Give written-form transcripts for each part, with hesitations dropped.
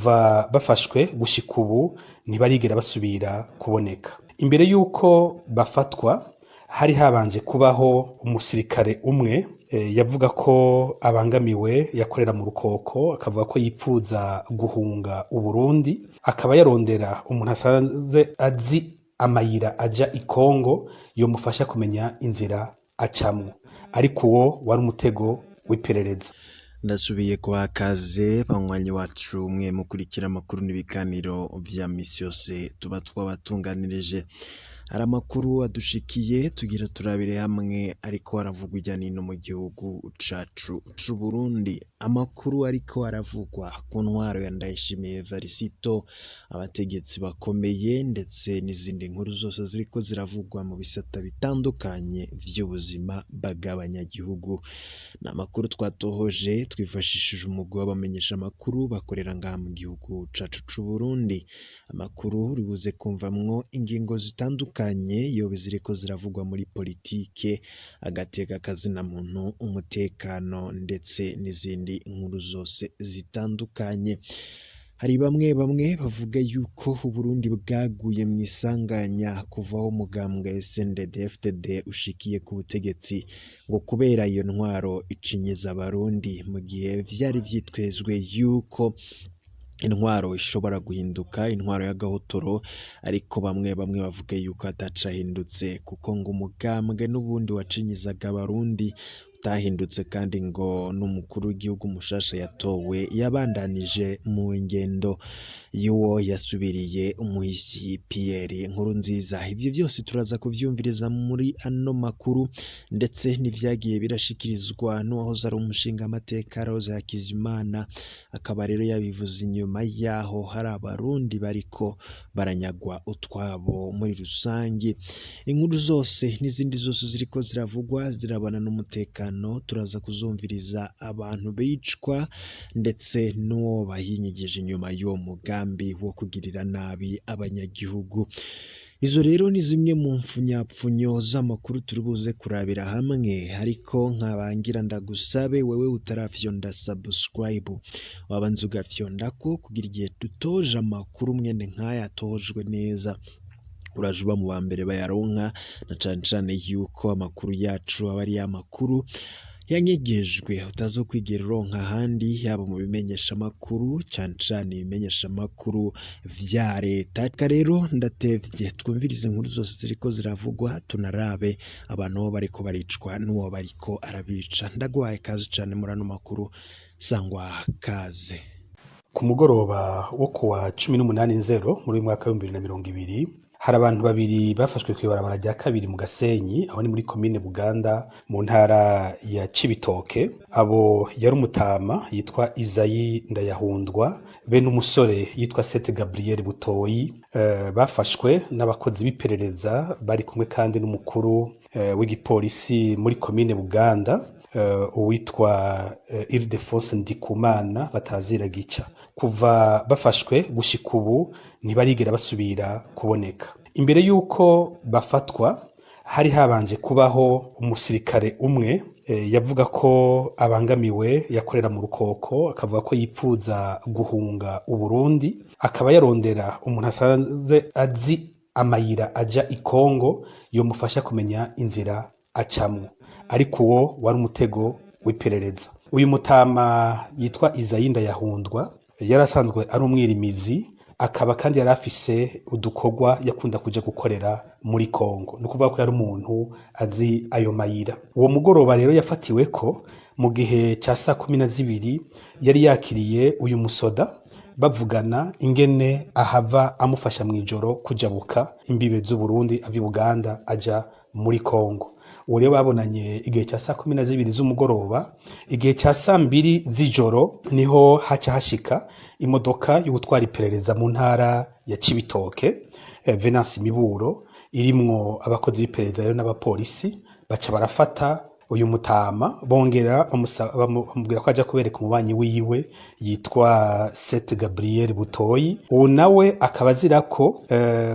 Kuva bafashwe gushika ubu ntibarigera basubira kuboneka. Imbere y'uko bafatwa hari habanje kubaho umusirikare umwe yavuga ko abangamiwe, yakorera mu Rukoko, akavuga ko yipfuza guhunga Uburundi, akaba yarondera umuntu asanze azi amayira aja i Kongo yomufasha kumenya inzira acamwo, ariko uwo wari umutego w'iperereza. Ndasubiye kubaha kaze, banywanyi wacu mwe mukurikira amakuru n'ibiganiro vya misi yose tuba twabatunganirije. Hari amakuru adushikiye tugira turabire hamwe ariko aravugwa irya nino mu gihugu cacu c'Uburundi. Amakuru ariko aravugwa ku ntwaro ya Ndayishimiye Evariste, abategetsi bakomeye ndetse n'izindi nkuru zose ziriko ziravugwa mu bisata bitandukanye vy'ubuzima bw'abanyagihugu. Ni amakuru twatohoje twifashishije umugwi w'abamenyesha amakuru bakorera ngaha mu gihugu cacu c'Uburundi. Amakuru uribuze kumvamwo ingingo zitandukanye yoba ziriko ziravugwa muri politike, agateka kazina muntu, umutekano ndetse n'izindi nkuru zose zitandukanye. Hari bamwe bamwe bavuga yuko Uburundi bwaguye mu isanganya kuva aho umugambwe SNDD-FDD ushikiye ku butegetsi, ngo kubera iyo ntwaro icinyiza Abarundi, mu gihe vyari vyitezwe yuko intwaro ishobora guhinduka intwaro y'agahotoro, ariko bamwe bamwe bavuga yuko atacahindutse kuko ngo umugambwe n'ubundi wacinyizaga Abarundi utahindutse, kandi ngo n'umukuru w'igihugu mushasha yatowe yabandanije mu ngendo y'uwo yasubiriye, umuhisi Pierre Nkurunziza. Ivyo vyose turaza kuvyumviriza muri ano makuru, ndetse n'ivyagiye birashikirizwa n'uwahoze ari umushingamateka Rose Hakizimana, akaba rero yabivuze inyuma yaho hari Abarundi bariko baranyagwa utwabo muri rusangi. Inkuru zose n'izindi zose ziriko ziravugwa zirabana n'umutekano turaza kuzumviriza, abantu bicwa ndetse n'uwo bahinyigije inyuma y'uwo mugambi wo kugirira nabi abanyagihugu. Izo rero ni zimwe mu mfunyapfunyo z'amakuru turi buze kurabira hamwe, ariko nkabangira ndagusabe wewe utarafyonda subscribe, wabanza ugafyondako kugira igihe dutoje amakuru mwene nk'aya atojwe neza uraje uba mu ba mbere bayaronka, na cane cane yuko amakuru yacu aba ari amakuru yanyegejwe utazokwigera uronka ahandi, yaba mu bimenyeshamakuru, cane cane ibimenyeshamakuru vya leta. Reka rero ndatevye twumvirize inkuru zose ziriko ziravugwa, tunarabe abantu bo bariko baricwa n'uwo bariko arabica. Ndaguhaye kaze cane muri ano makuru, sangwa kaze. Ku mugoroba wo kuwa 18 nzero muri uyu mwaka w'2020, hari abantu babiri bafashwe kw'ibarabara rya kabiri mu Gasenyi, aho ni muri komine Buganda mu ntara ya Cibitoke. Abo yari umutama yitwa Izayi Ndayahundwa be n'umusore yitwa Sete Gabriel Butoyi. Bafashwe n'abakozi b'iperereza bari kumwe kandi n'umukuru w'igipolisi muri komine Buganda, uwitwa Ildefonse Ndikumana batazira Gica. Kuva bafashwe gushika ubu ntibarigera basubira kuboneka. Imbere y'uko bafatwa hari habanje kubaho umusirikare umwe yavuga ko abangamiwe, yakorera mu Rukoko, akavuga ko yipfuza guhunga Uburundi, akaba yarondera umuntu asanze azi amayira aja i Kongo yomufasha kumenya inzira acamwo, ariko uwo wari umutego w'iperereza. Uyu mutama yitwa Izayi Ndayahundwa yari asanzwe ari umwirimizi, akaba kandi yari afise udukorwa yakunda kuja gukorera muri Kongo, ni ukuvuga ko yari umuntu azi ayo mayira. Uwo mugoroba rero yafatiweko mu gihe ca saa 12, yari yakiriye uyu musoda bavugana ingene ahava amufasha mw'ijoro kujabuka imbibe z'Uburundi ava i Buganda aja muri Kongo. Uwo rero babonanye igihe ca saa 12 z'umugoroba. Igihe ca saa 2 z'ijoro niho haca hashika imodoka yo gutwara iperereza mu ntara ya Cibitoke, Venance Miburo, irimwo abakozi b'iperereza rero n'abapolisi, baca barafata uyu mutama, bongera bamubwira ko aja kubereka umubanyi wiwe yitwa Sete Gabriel Butoyi. Uwo nawe akaba azira ko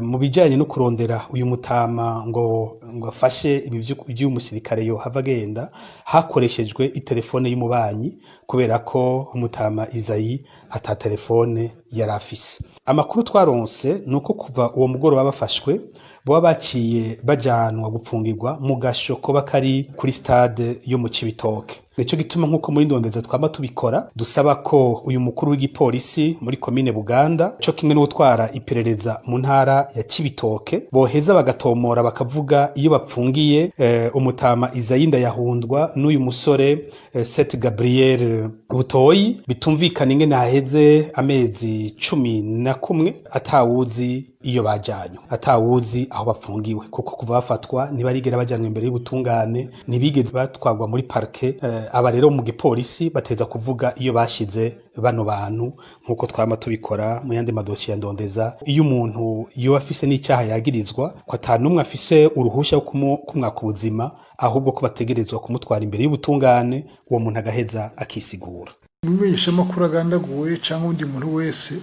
mu bijanye no kurondera uyu mutama ngo afashe ibi vy'uyu musirikare yohava agenda, hakoreshejwe itelefone y'umubanyi, kubera ko umutama Izayi ata telefone yari afise. Amakuru twaronse ni uko kuva uwo mugoroba bafashwe boba baciye bajanwa gupfungirwa mu gasho koba kari kuri stade yo mu Cibitoke. Nico gituma nk'uko muri Ndondeza twama tubikora, dusaba ko uyu mukuru w'igipolisi muri komine Buganda co kimwe n'uwutwara iperereza mu ntara ya Cibitoke boheza bagatomora bakavuga iyo bapfungiye umutama Izayi Ndayahundwa n'uyu musore Seth Gabriel Butoyi. Bitumvikana ingene haheze amezi 11 atawuzi iyo bajanywe, atawuzi aho bapfungiwe, kuko kuva bafatwa ntibarigera bajanwa imbere y'ubutungane, ntibigeze batwarwa muri parke. Aba rero mu gipolisi bateza kuvuga iyo bashize bano bantu, nk'uko twama tubikora mu yandi madosiye ya Ndondeza. Iyo umuntu yoba afise n'icyaha yagirizwa, ko ata n'umwe afise uruhusha rwo kumwaka ubuzima, ahubwo ko bategerezwa kumutwara imbere y'ubutungane, uwo muntu agaheza akisigura. Umumenyeshamakuru agandaguwe cyangwa undi muntu wese,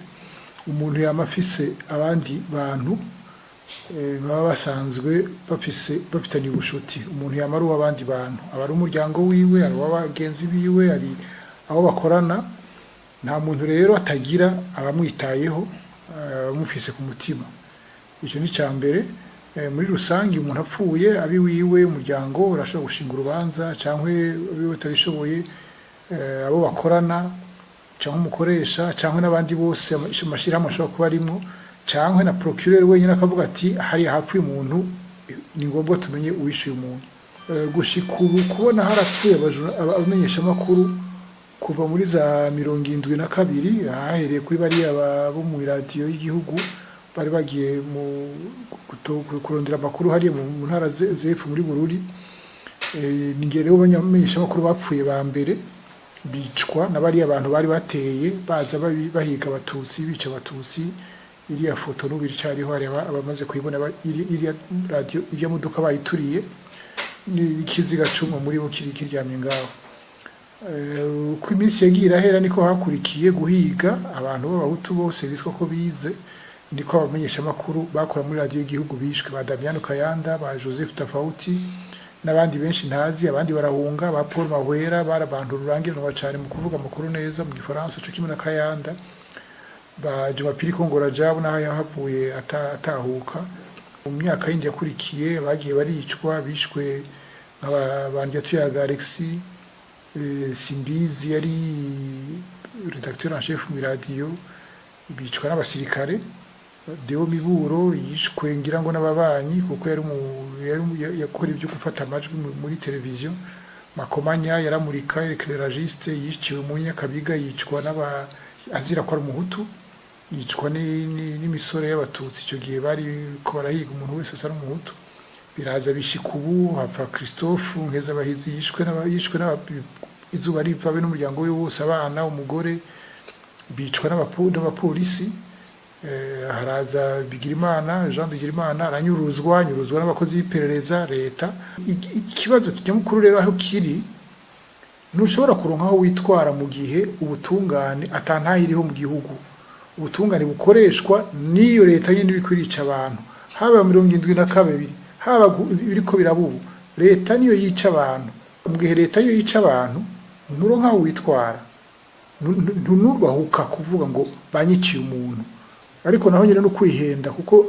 umuntu yama afise abandi bantu baba basanzwe bafitaniye ubushuti. Umuntu yama ari uw'abandi bantu, aba ari umuryango wiwe, ari uw'abagenzi biwe, ari abo bakorana. Nta muntu rero atagira abamwitayeho, abamufise ku mutima. Icyo ni icya mbere. Muri rusange, umuntu apfuye, abi wiwe, umuryango urashobora gushinga urubanza, cyangwa abiwe batabishoboye, abo bakorana, cyangwa umukoresha, cyangwa n'abandi bose, amashyirahamwe ashobora kuba arimwo, cyangwa na procureur wenyine akavuga ati: "Hariya hapfuye umuntu, ni ngombwa tumenye uwishyuye umuntu." Gushika ubu, kubona harapfuye abamenyeshamakuru kuva muri za 72, hahereye kuri bariya bo mu iradiyo y'igihugu bari bagiye mu kurondera amakuru hariya mu ntara z'epfo muri Bururi. Ni nge rero abamenyeshamakuru bapfuye ba mbere, bicwa na bariya bantu bari bateye baza bahiga Abatutsi, bica Abatutsi. Iriya foto n'ubu iracyariho, hari abamaze kuyibona, iriya radiyo, iriya modoka bayituriye, n'ikiziga c'umwe muri bo kiri kiryamye ngaho. Uko iminsi yagiye irahera, niko hakurikiye guhiga abantu b'Abahutu bose bitwa ko bize, niko abamenyeshamakuru bakora muri radiyo y'igihugu bishwe, ba Damiano Kayanda, ba Joseph Tafauti n'abandi benshi ntazi. Abandi barahunga, ba Paul Mahwera, bari abantu rurangiranwa cyane mu kuvuga amakuru neza mu Gifaransa, co kimwe na Kayanda, ba Jumapili Kongo Rajabu, naho yahavuye atahuka. Mu myaka yindi yakurikiye bagiye baricwa, bishwe nka ba Tuyaga Alexis, Simbizi yari rédacteur en chef mu radio, bicwa n'abasirikare. Deo Miburo yishwe ngira ngo n'ababanyi, kuko yari yakora ibyo gufata amajwi muri televiziyo. Makomanya yaramurika, éclairagiste, yiciwe mu Nyakabiga, yicwa n'aba azira ko ari Umuhutu, yicwa n'imisore y'Abatutsi. Icyo gihe bari ko barahiga umuntu wese asa n'Umuhutu. Biraza bishika ubu hapfa Christophe Nkezabahizi, yishwe izuba riva, be n'umuryango we wose, abana, umugore, bicwa n'abapolisi. Haraza Bigirimana, Jean Bigirimana, aranyuruzwa, anyuruzwa n'abakozi b'iperereza leta. Ikibazo nyamukuru rero aho kiri, ntushobora kuronka aho witwara mu gihe ubutungane atantahe iriho mu gihugu, ubutungane bukoreshwa n'iyo leta nyine iriko irica abantu. Haba 72, haba ibiriko biraba ubu, leta niyo yica abantu. Mu gihe leta niyo yica abantu, nturonka aho witwara, ntunubahuka kuvuga ngo banyiciye umuntu. Ariko naho nyine no kwihenda, kuko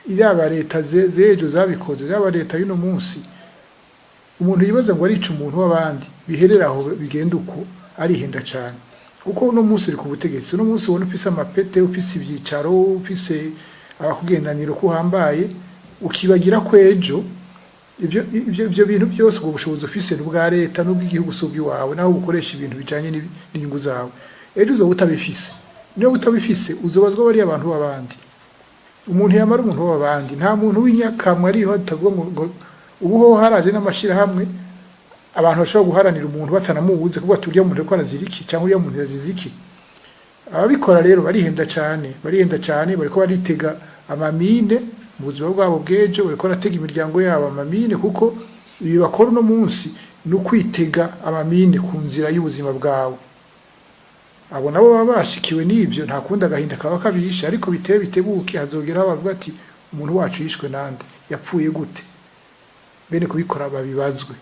yaba leta z'ejo zabikoze, yaba leta y'uno munsi, umuntu yibaza ngo arica umuntu w'abandi biherera aho, bigenda uko, arihenda cyane. Kuko uno munsi uri ku butegetsi, uno munsi ubona ufise amapete, ufise ibyicaro, ufise abakugendanira uko uhambaye, ukibagira ko ejo ibyo bintu byose, ubwo bushobozi ufise n'ubwa leta n'ubw'igihugu, si ubw'iwawe, naho ubukoresha ibintu bijanye n'inyungu zawe. Ejo uzoba utabifise. Niba utabifise, uzobazwa bariya abantu b'abandi. Umuntu yamara umuntu w'abandi, nta muntu w'inyakamwe ariho atavuga ngo ubu ho haraje n'amashirahamwe, abantu bashobora guharanira umuntu batanamubuze, kuko ati: "Uriya muntu ariko arazira iki?" cyangwa "Uriya muntu yazize iki?" Ababikora rero barihenda cyane, barihenda cyane. Bariko baritega amamine mu buzima bwabo bw'ejo, bariko baratega imiryango yabo amamine, kuko ibi bakora uno munsi ni ukwitega amamine ku nzira y'ubuzima bwawe. Abo nabo baba bashikiwe n'ibyo, nta kundi, agahinda kaba kabishe. Ariko bitebe bitebuke, hazogeraho bavuga ati: "Umuntu wacu yishwe nande? Yapfuye gute?" Bene kubikora babibazwe.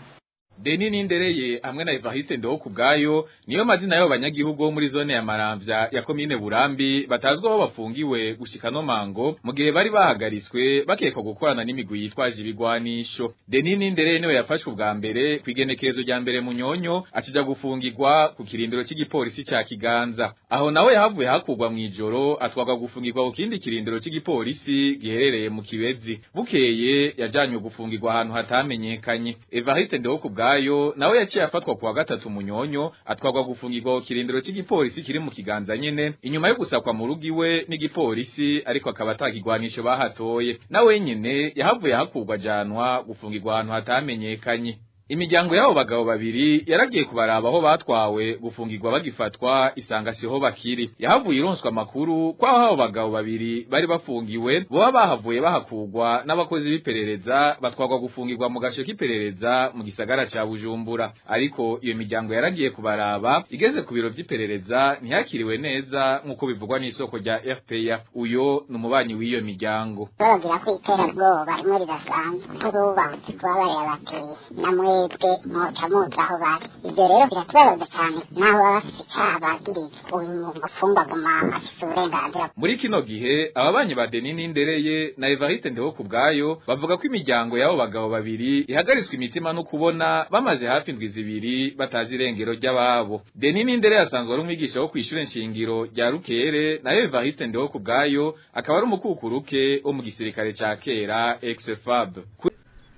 Deni Nindereye hamwe na Evariste Ndihokubwayo niyo mazina y'abo banyagihugu bo muri zone ya Maramvya ya komine Burambi batazwi aho bafungiwe gushika no mango, mu gihe bari bahagaritswe bakekwa gukorana n'imigwi yitwaje ibigwanisho. Deni Nindereye niwe yafashwe ubwa mbere kw'igenekerezo rya mbere Munyonyo, akija gufungirwa ku kirindiro c'igipolisi ca Kiganza. Aho nawe yahavuye hakurwa mw'ijoro, atwarwa gufungirwa ku kindi kirindiro c'igipolisi giherereye mu Kibezi. Bukeye yajanywe gufungirwa ahantu hatamenyekanye. Evariste Ndihokubwayo nawe yaciye afatwa kuwa gatatu Munyonyo, atwarwa gufungirwa ku kirindiro c'igipolisi kiri mu Kiganza nyene, inyuma yo gusakwa mu rugo iwe n'igipolisi, ariko akaba atakigwanisho bahatoye. Nawe nyene yahavuye hakurwa, ajanwa gufungirwa ahantu hatamenyekanye. Imiryango y'abo bagabo babiri yaragiye kubaraba aho batwawe gufungirwa bagifatwa, isanga siho bakiri. Yahavuye ironswa amakuru ko aho abo bagabo babiri bari bafungiwe boba bahavuye bahakurwa n'abakozi b'iperereza, batwarwa gufungirwa mu gasho k'iperereza mu gisagara ca Bujumbura. Ariko iyo miryango yaragiye kubaraba, igeze ku biro vy'iperereza ntiyakiriwe neza, nk'uko bivugwa n'isoko rya RPA. Uyo ni umubanyi w'iyo miryango. Bababwira ko iterabwoba rimwe ridasanzwe nk'ububatsi kuba bareba bati namwebwe mwoca muzi aho bari. Ibyo rero biratubabaza cyane, naho baba bafise icaha bagiriza, uyu mufungwa aguma afise uburenganzira. Muri kino gihe ababanyi ba Denis Nindereye na Evariste Ndihokubwayo bavuga ko imiryango y'abo bagabo babiri ihagaritswe imitima no kubona bamaze hafi indwi 2 batazi irengero ry'ababo. Denis Nindereye asanzwe ari umwigisha wo kw'ishure nshingiro rya Rukere, na Evariste Ndihokubwayo akaba ari umukukuruke wo mu gisirikare ca kera, ex-FAB.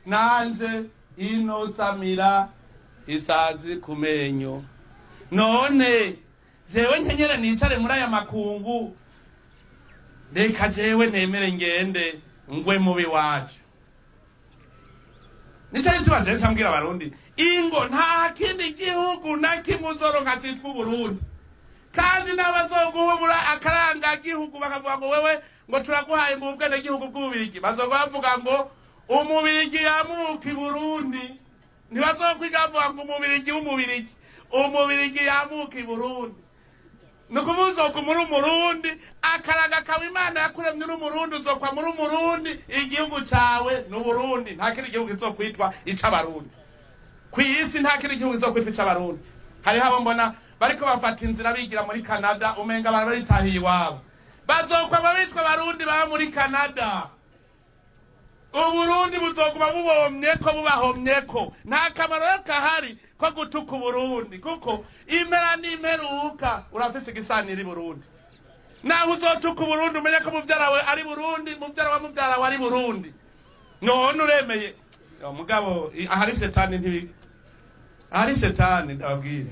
Nanje ino samira isazi ku menyo, none jewe nkenyere nicare muri aya makungu? Reka jewe nemere ngende ngwe mubi wacu. Nico gituma jewe ncambwira Abarundi ingo nta kindi gihugu na kimwe uzoronka citwa Uburundi. Kandi n'abazoguhubura akaranga gihugu bakavuga ngo wewe ngo turaguhaye mu bwenegihugu bw'Ububirigi, bazoga bavuga ngo umubirigi yamuka i Burundi. Ntibazokwiga bavuga ngo umubirigi w'umubirigi, umubirigi yamuka i Burundi. Ni ukuvuga uzoguma uri Umurundi, akaraga kawe Imana yakuremye uri Umurundi, uzokwa muri Umurundi. Igihugu cawe ni Uburundi, nta kindi gihugu kizokwitwa ic'Abarundi ku isi, nta kindi gihugu kizokwitwa ic'Abarundi. Hariho abo mbona bariko bafata inzira bigira muri Canada, umenga abantu baritahiye iwabo. Bazokwama bitwa Abarundi baba muri Canada. Uburundi buzoguma bubomyeko, bubahomyeko. Nta kamaro rero kahari ko gutuka Uburundi, kuko impera n'imperuka urafise igisanira i Burundi. Naho uzotuka Uburundi, umenye ko muvyara wawe ari Burundi, muvyara wa muvyara wawe ari Burundi. None uremeye? Yo, mugabo ahari shetani ntibi, ahari shetani ndababwira.